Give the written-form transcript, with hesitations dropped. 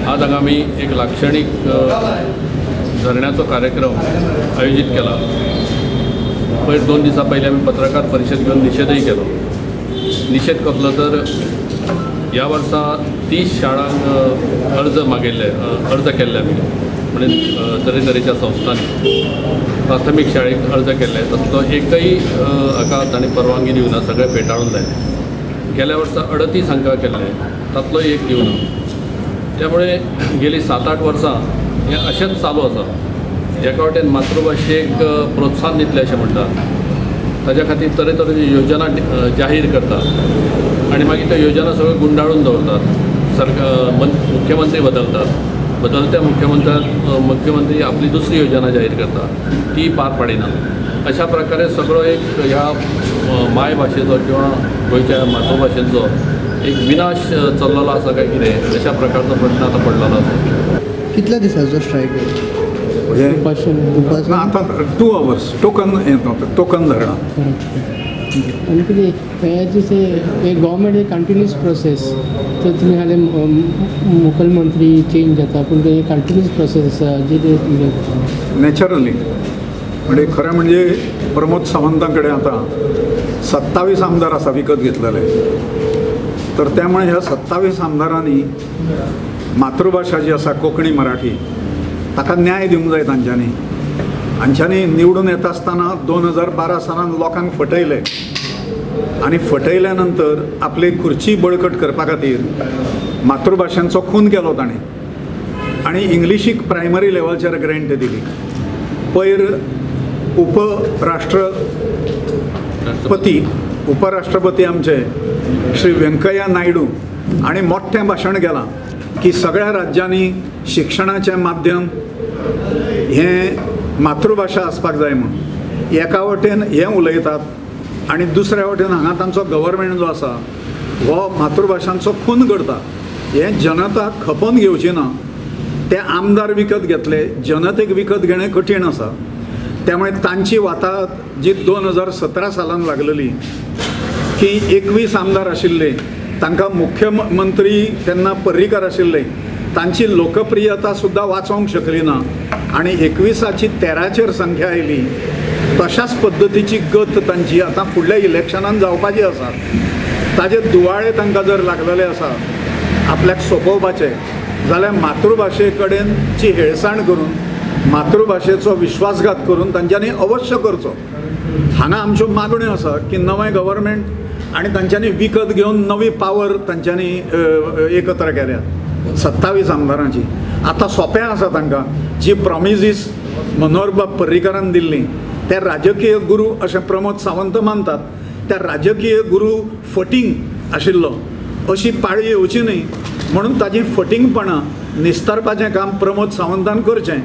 आज हांगा आमी एक लाक्षणीक धरण्याचो कार्यक्रम आयोजीत केला। पयर 2 दिसां पयलीं आमी पत्रकार परिशद घेवन निशेधय केलो। निशेध कसलो तर ह्या वर्सा 30 शाळांक अर्ज मागिल्ले, अर्ज केल्ले आमी, म्हणजे तरेतरेच्या संस्थांनी प्राथमीक शाळेक अर्ज केल्ले, तातूंतलो एकय हाका तांणी परवानगी दिवना, सगळे फेटाळून लायले। गेल्या वर्सा 38 हांकां केल्ले, तातलो एक दिवना। त्यामुळे गेली 7-8 वर्सां हें अशेंच चालू आसा। एका वटेन मातृभाशेक प्रोत्साहन दितलें अशें म्हणटात, ताज्या खातीर तरेतरेच्यो योजना जाहीर करतात आनी मागीर त्यो योजना सगळ्यो गुंडाळून दवरतात। सरकार मुख्यमंत्री बदलतात, बदलत्या मुख्यमंत्री आपली दुसरी योजना जाहीर करता, ती पार पाडिना। अशा प्रकारे सगळो एक ह्या मायभाशेचो किंवा गोंयच्या मातृभाशेचो एक विनाश चल्लेलो आसा काय कितें अशा प्रकारचो प्रश्न आतां पडलेलो आसा। कितल्या दिसांचो स्ट्रायक? ना, आतां 2 आवर्स टोकन टोकन धरणा। आनी कितें हें जशें एक गव्हर्मेंट एक कंटिन्यूस प्रोसेस, तर तुमी हालीं मुखेलमंत्री चेंज जाता, पूण ते कंटिन्यूस प्रोसेस आसा जी ते नॅचरली म्हणजे खरें म्हणजे प्रमोद सावंता कडेन आतां 27 आमदार आसा विकत घेतलेले, तर त्यामुळे ह्या 27 आमदारांनी मातृभाशा जी आसा कोंकणी मराठी ताका न्याय दिवंक जाय। तांच्यांनी हांच्यांनी निवडून येता आसतना 2012 सालान लोकांक फटयले आनी फटयल्या नंतर आपली खुर्ची बळकट करपा खातीर मातृभाशांचो खून केलो ताणें आनी इंग्लिशीक प्रायमरी लेवलचेर ग्रँट दिली। पयर उपराष्ट्रपती आमचे श्री व्यंकय्या नायडू आनी मोठें भाशण केलां की सगळ्या राज्यांनी शिक्षणाचें माध्यम हें मातृभाशा आसपाक जाय म्हूण। एका वटेन हें उलयतात आनी दुसऱ्या वटेन हांगा तांचो गव्हर्मेंट जो आसा हो मातृभाशांचो खून करता। हें जनता खपोवन घेवची ना। ते आमदार विकत घेतले, जनतेक विकत घेणें कठीण आसा। त्यामुळे तांची वाताहत जी 2017 सालान लागलेली की 21 आमदार आशिल्ले, तांकां मुख्यमंत्री तेन्ना पर्रीकार आशिल्ले, तांची लोकप्रियता सुद्दां वाचोवंक शकली ना आनी 21ची 13चेर संख्या आयली। तशाच पद्दतीची गत तांची आतां फुडल्या इलेक्शनान जावपाची आसा। ताजे दुवाळे तांकां जर लागलेले आसा आपल्याक सोंपोवपाचे जाल्यार मातृभाशे कडेन ची हेळसाण करून मातृभाशेचो विश्वासघात करून तांच्यांनी अवश्य करचो। हांगा आमच्यो मागण्यो आसा की नवें गव्हर्मेंट आनी तांच्यांनी विकत घेवन नवी पावर तांच्यांनी एकत्र केल्या 27 आमदारांची। आतां सोंपें आसा तांकां, जी प्रॉमिजीस मनोहरबाब पर्रीकारान दिल्ली ते राजकीय गुरू अशें प्रमोद सावंत मानतात, त्या राजकीय गुरू फटींग आशिल्लो अशी पाळी येवची न्हय म्हणून ताजी फटींगपणां निस्तारपाचें काम प्रमोद सावंतान करचें